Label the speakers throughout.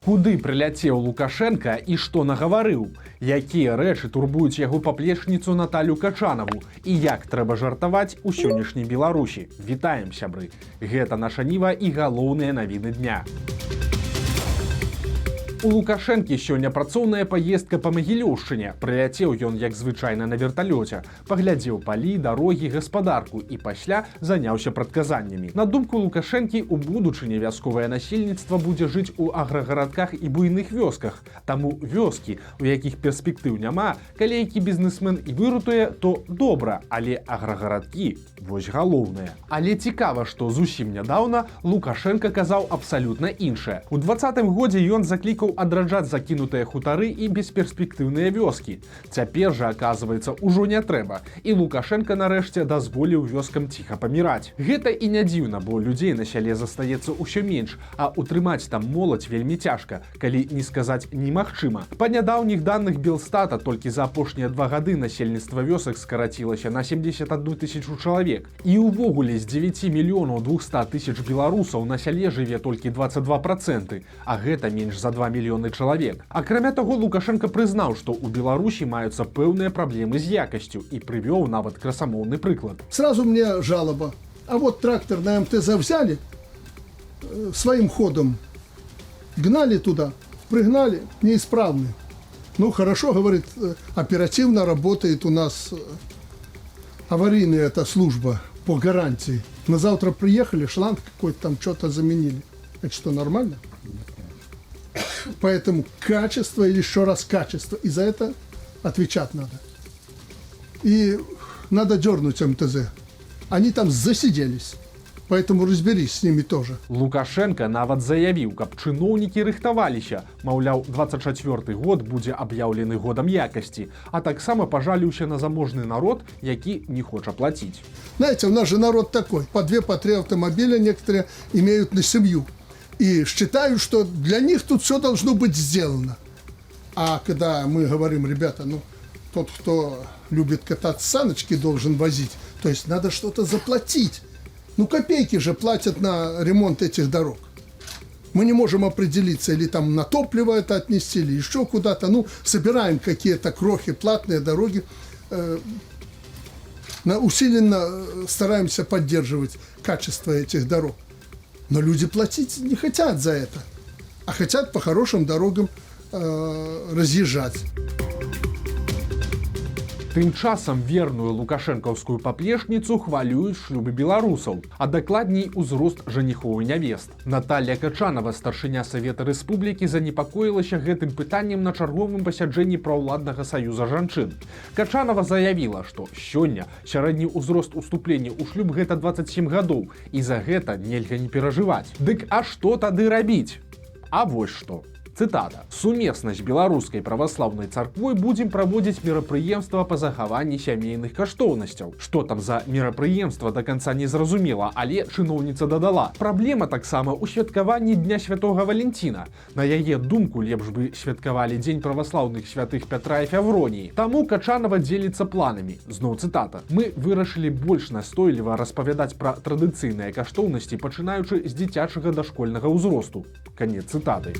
Speaker 1: Куды прыляцеў Лукашэнка і што нагаварыў? Якія рэчы турбуюць яго паплечніцу Наталю Качанаву і як трэба жартаваць у сённяшняй Беларусі? Вітаем, сябры. Гэта «Наша Ніва» і галоўныя навіны дня. У Лукашэнкі сёння працоўная паездка па Магілёўшчыне. Прыляцеў ён, як звычайна, на верталёце, паглядзеў палі, дарогі, гаспадарку і пасля заняўся прадказаннямі. На думку Лукашэнкі, у будучыні вясковае насельніцтва будзе жыць у аграгарадках і буйных вёсках. Таму вёскі, у якіх перспектыў няма, калі які бізнесмен і выратуе, то добра, але аграгарадкі — вось галоўнае. Але цікава, што зусім нядаўна Лукашэнка казаў абсалютна іншае. У 20-м годзе ён заклікаў адраджаць закінутыя хутары і бесперспектыўныя вёскі. Цяпер жа, аказваецца, ужо не трэба. І Лукашэнка нарэшце дазволіў вёскам ціха паміраць. Гэта і не дзіўна, бо людзей на сяле застаецца ўсё менш, а утрымаць там моладзь вельмі цяжка, калі не сказаць немагчыма. Па нядаўніх даных Белстата, толькі за апошнія 2 гады насельніцтва вёсак скарацілася на 71 тысячу чалавек. І ўвогуле з 9 мільёнаў 200 тысяч беларусаў на сяле жыве толькі 22%, а гэта менш за 2 мільёны чалавек. Акрамя таго, Лукашэнка прызнаў, што ў Беларусі маюцца пэўныя праблемы з якасцю, і прывёў нават красамоўны прыклад.
Speaker 2: Сразу мне жалоба. А вот трактор на МТЗ взяли, своим ходом гнали туда, пригнали, неисправный. Ну, хорошо, говорит, оперативно работает у нас аварийная эта служба по гарантии. На завтра приехали, шланг какой-то там что-то заменили. Это что, нормально? Поэтому качество или еще раз качество. И за это отвечать надо. И надо дернуть МТЗ. Они там засиделись. Поэтому разберись с ними тоже.
Speaker 1: Лукашэнка нават заявіў, каб чыноўнікі рыхтаваліся. Маўляў, 24 год будзе аб'яўлены годам якасці, а таксама пажаліўся на заможны народ, які не хоча плаціць.
Speaker 2: Знаете, у нас же народ такой. По две, по три автомобиля некоторые имеют на семью. И считают, что для них тут все должно быть сделано. А когда мы говорим: ребята, ну, тот, кто любит кататься, саночки должен возить, то есть надо что-то заплатить. Ну, копейки же платят на ремонт этих дорог. Мы не можем определиться, или там на топливо это отнести, или еще куда-то. Ну, собираем какие-то крохи, платные дороги. Усиленно стараемся поддерживать качество этих дорог. Но люди платить не хотят за это, а хотят по хорошим дорогам разъезжать.
Speaker 1: Тым часам верную лукашэнкаўскую паплечніцу хвалююць шлюбы беларусаў, а дакладней, узрост жаніхоў і нявест. Наталья Качанова, старшыня Савета Рэспублікі, занепакоілася гэтым пытаннем на чарговым пасяджэнні праўладнага саюза жанчын. Качанова заявіла, што сёння сярэдні ўзрост уступлення ў шлюб — гэта 27 гадоў, і за гэта нельга не перажываць. Дык а што тады рабіць? А вось што. Цытата: «Сумесна з Беларускай праваслаўнай царквой будзем праводзіць мерапрыемства па захаванні сямейных каштоўнасцяў». Што там за мерапрыемства, да канца не зразумела, але чыноўніца дадала: праблема таксама ў святкаванні Дня святога Валянціна. На яе думку, лепш бы святкавалі дзень праваслаўных святых Пятра і Фяўроніі. Таму Качанова дзеліцца планамі. Зноў цытата: «Мы вырашылі больш настойліва распавядаць пра традыцыйныя каштоўнасці, пачынаючы з дзіцячага дашкольнага ўзросту». Канец цытаты.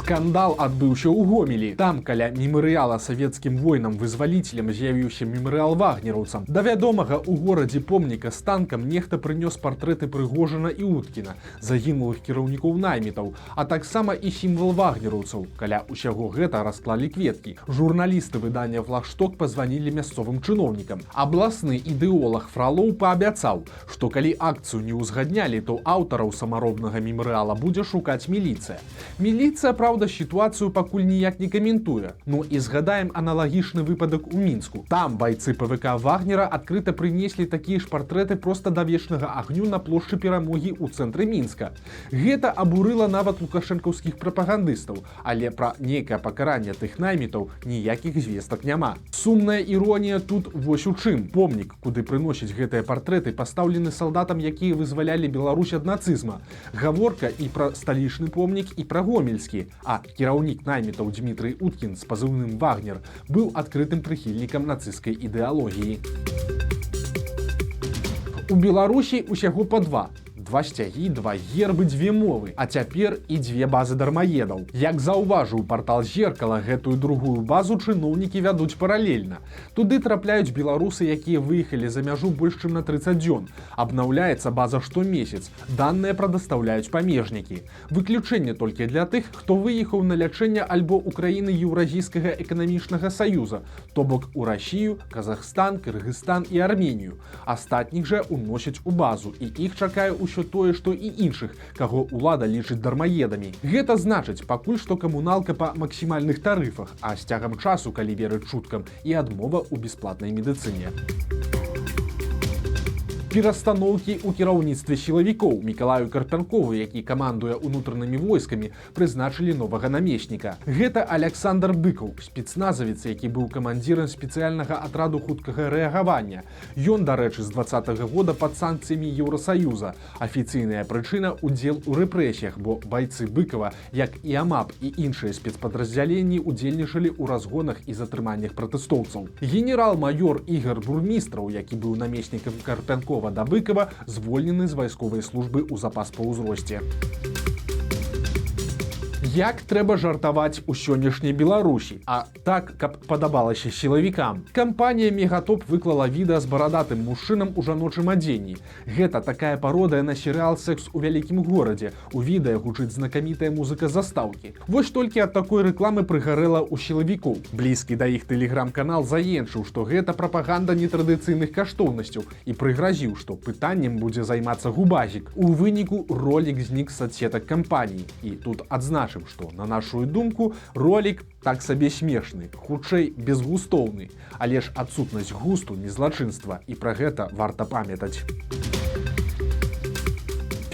Speaker 1: Скандал адбыўся ў Гомелі. Там каля мемарыяла савецкім воінам-вызваліцелям з'явіўся мемарыал вагнераўцам. Да вядомага ў горадзе помніка з танкам нехта прынёс партрэты Прыгожына і Уткіна, загінулых кіраўнікоў наймітаў, а таксама і сімвал вагнераўцаў. Каля ўсяго гэта расклалі кветкі. Журналісты выдання «Флагшток» пазванілі мясцовым чыноўнікам. Абласны ідэолаг Фралоў паабяцаў, што калі акцыю не ўзгаднялі, то аўтараў самаробнага мемарыяла будзе шукаць міліцыя. Міліцыя, праўда, сітуацыю пакуль ніяк не каментуе. Ну і згадаем аналагічны выпадак у Мінску. Там байцы ПВК Вагнера адкрыта прынеслі такія ж партрэты проста да Вечнага агню на плошчы Перамогі ў цэнтры Мінска. Гэта абурыла нават лукашэнкаўскіх прапагандыстаў, але пра нейкае пакаранне тых наймітаў ніякіх звестак няма. Сумная іронія тут вось у чым. Помнік, куды прыносяць гэтыя партрэты, пастаўлены салдатам, якія вызвалялі Беларусь ад нацызма. Гаворка і пра сталічны помнік, і пра гомельскі. А кіраўнік наймітаў Дмітрый Уткін з пазыўным Вагнер быў адкрытым прыхільнікам нацысцкай ідэалогіі. У Беларусі усяго па два. Два сцягі, два гербы, дзве мовы, а цяпер і дзве базы дармаедаў. Як заўважыў партал «Зеркала», гэтую другую базу чыноўнікі вядуць паралельна. Туды трапляюць беларусы, якія выехалі за мяжу больш чым на 30 дзён. Абнаўляецца база штомесяц. Даныя прадастаўляюць памежнікі. Выключэнне толькі для тых, хто выехаў на лячэнне альбо ў краіны Еўразійскага эканамічнага саюза, то бок у Расію, Казахстан, Кыргызстан і Арменію. Астатніх жа уносяць у базу, і іх чакае ўсё тое, што і іншых, каго ўлада лічыць дармаедамі. Гэта значыць, пакуль што камуналка па максімальных тарыфах, а з цягам часу, калі верыць чуткам, і адмова ў бясплатнай медыцыне. Перастаноўкі ў кіраўніцтве сілавікоў. Мікалаю Карпянкову, які камандуе унутранымі войскамі, прызначылі новага намесніка. Гэта Аляксандр Быкаў, спецназавец, які быў камандзірам спецыяльнага атраду хуткага рэагавання. Ён, дарэчы, з 20-го года пад санкцыямі Еўрасаюза. Афіцыйная прычына — удзел у рэпрэсіях, бо байцы Быкава, як і АМАП і іншыя спецпадраздзяленні, удзельнічалі ў разгонах і затрыманнях пратэстоўцаў. Генерал-майор Ігар Бурмістраў, які быў намеснікам Карпянкова да Быкава, звольнены з вайсковай службы ў запас па ўзросце. Як трэба жартаваць у сённяшняй Беларусі, а так, каб падабалася сілавікам? Кампанія «Мегатоп» выклала відэа з барадатым мужчынам у жаночым адзенні. Гэта такая пародыя на серыал «Секс у вялікім горадзе». У відэа гучыць знакамітая музыка застаўкі. Вось толькі ад такой рэкламы прыгарэла ў сілавікоў. Блізкі да іх тэлеграм-канал заенчыў, што гэта прапаганда нетрадыцыйных каштоўнасцяў, і прыгразіў, што пытаннем будзе займацца губазік. У выніку ролік знік з сацсетак кампаніі. І тут адзначым, што, на нашу думку, ролік так сабе смешны, хутчэй безгустоўны. Але ж адсутнасць густу не злачынства, і пра гэта варта памятаць.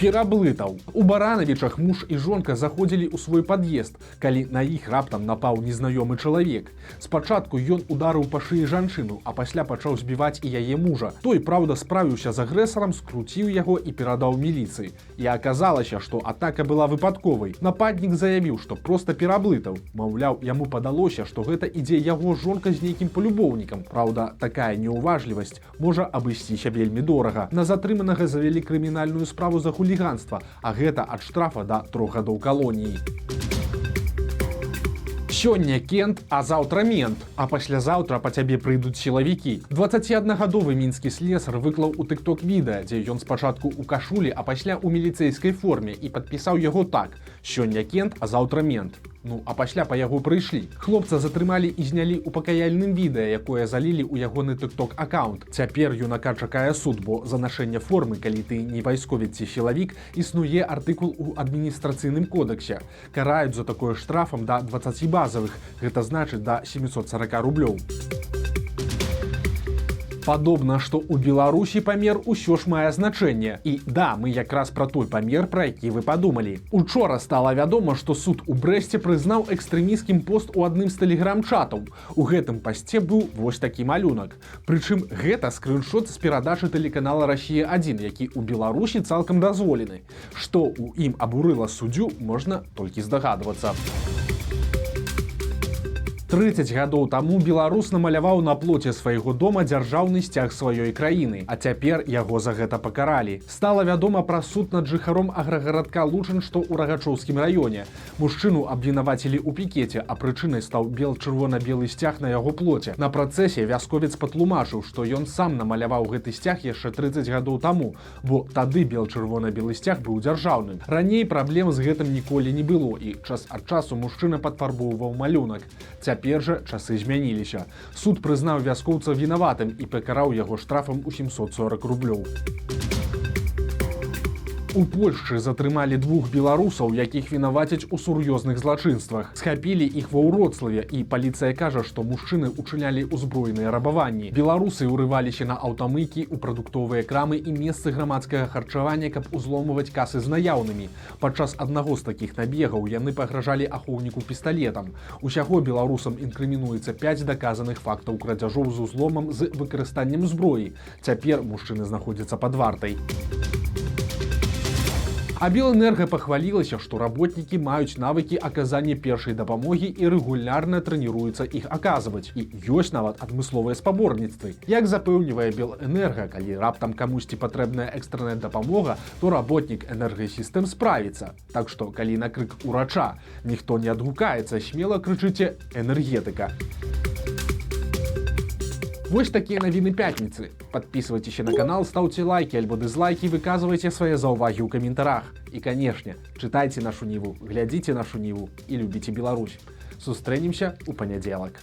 Speaker 1: Пераблытаў. У Баранавічах муж і жонка заходзілі ў свой пад'езд, калі на іх раптам напаў незнаёмы чалавек. Спачатку ён ударыў па шыі жанчыну, а пасля пачаў збіваць і яе мужа. Той, праўда, справіўся з агрэсарам, скруціў яго і перадаў міліцыі. І аказалася, што атака была выпадковай. Нападнік заявіў, што проста пераблытаў. Маўляў, яму падалося, што гэта ідзе яго жонка з нейкім палюбоўнікам. Праўда, такая неўважлівасць можа абысціся вельмі дорага. На затрыманага завялі крымінальную справу за хуліганства, а гэта ад штрафа да 3 гадоў калоніі. Сёння кент, а заўтра мент, а паслязаўтра па цябе прыйдуць сілавікі. 21-гадовы мінскі слесар выклаў у тыкток відэа, дзе ён спачатку ў кашулі, а пасля ў міліцэйскай форме, і падпісаў яго так: «Сёння кент, а заўтра мент». Ну, а пасля па яго прыйшлі. Хлопца затрымалі і знялі ў пакаяльным відэа, якое залілі ў ягоны тыкток акаўнт. Цяпер юнака чакае суд, бо за нашэнне формы, калі ты не вайсковец ці сілавік, існуе артыкул у адміністрацыйным кодексе. Караюць за такое штрафам да 20 базавых, гэта значыць, да 740 рублёў. Падобна, што ў Беларусі памер усё ж мае значэнне. І да, мы якраз пра той памер, пра які вы падумалі. Учора стала вядома, што суд у Брэсце прызнаў экстрэміскім пост у адным з тэлеграм-чатаў. У гэтым пасце быў вось такі малюнак. Прычым гэта скрыншот з перадачы тэлеканала «Расія 1», які ў Беларусі цалкам дазволены. Што ў ім абурыла суддзю, можна толькі здагадвацца. 30 гадоў таму беларус намаляваў на плоце свайго дома дзяржаўны сцяг сваёй краіны, а цяпер яго за гэта пакаралі. Стала вядома пра суд над жыхаром аграгарадка Лучын, што ў Рагачоўскім раёне. Мужчыну абвінавацілі ў пікеце, а прычынай стаў бел-чырвона-белы сцяг на яго плоце. На працэсе вясковец патлумачыў, што ён сам намаляваў гэты сцяг яшчэ 30 гадоў таму, бо тады бел-чырвона-белы сцяг быў дзяржаўным. Раней праблем з гэтым ніколі не было, і час ад часу мужчына падфарбоўваў малюнак. Цяпер жа часы змяніліся. Суд прызнаў вяскоўца вінаватым і пакараў яго штрафам у 740 рублёў. У Польшчы затрымалі двух беларусаў, якіх вінавацяць у сур'ёзных злачынствах. Схапілі іх ва Ўроцлаве, і паліцыя кажа, што мужчыны ўчынялі ўзброеныя рабаванні. Беларусы ўрываліся на аўтамыйкі, у прадуктовыя крамы і месцы грамадскага харчавання, каб узломваць касы з наяўнымі. Падчас аднаго з такіх набегаў яны пагражалі ахоўніку пісталетам. Усяго беларусам інкрымінуецца 5 даказаных фактаў крадзяжоў з узломам з выкарыстаннем зброі. Цяпер мужчыны знаходзяцца пад вартай. А Белэнерга пахвалілася, што работнікі маюць навыкі аказання першай дапамогі і рэгулярна трэніруюцца іх аказваць. І ёсць нават адмысловыя спаборніцтвы. Як запэўнівае Белэнерга, калі раптам камусьці патрэбная экстранная дапамога, то работнік энергасістэм справіцца. Так што, калі на крык «урача» ніхто не адгукаецца, смела крычыце «энергетыка». Вось такія навіны пятніцы. Падпісвайцеся на канал, стаўце лайкі альбо дызлайкі, выказвайце свае заўвагі ў каментарах. І, канешне, чытайце Нашу Ніву, глядзіце Нашу Ніву і любіце Беларусь. Сустрэнемся ў панядзелак.